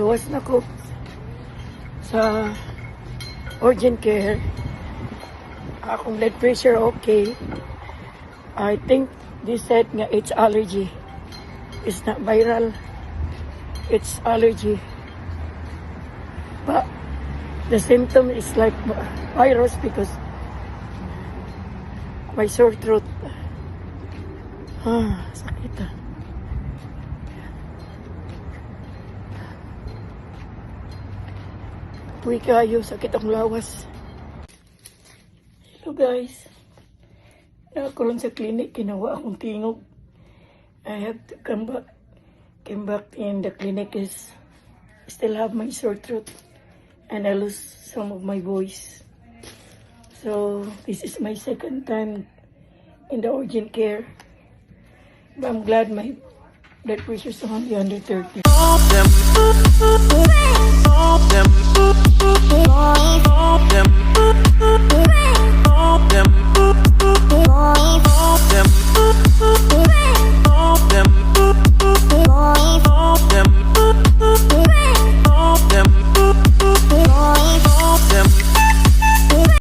gawas na ko sa urgent care. Akong blood pressure okay. I think they said nga it's allergy. It's not viral. It's allergy. But the symptom is like virus because my sore throat. Sakit ah. Puwi kayo, sakit ang lawas. Hello guys. Ako lang sa clinic, ginawa akong tingog. I have to come back in the clinic is still have my sore throat and I lose some of my voice. So this is my second time in the urgent care. But I'm glad my blood pressure is only under 30.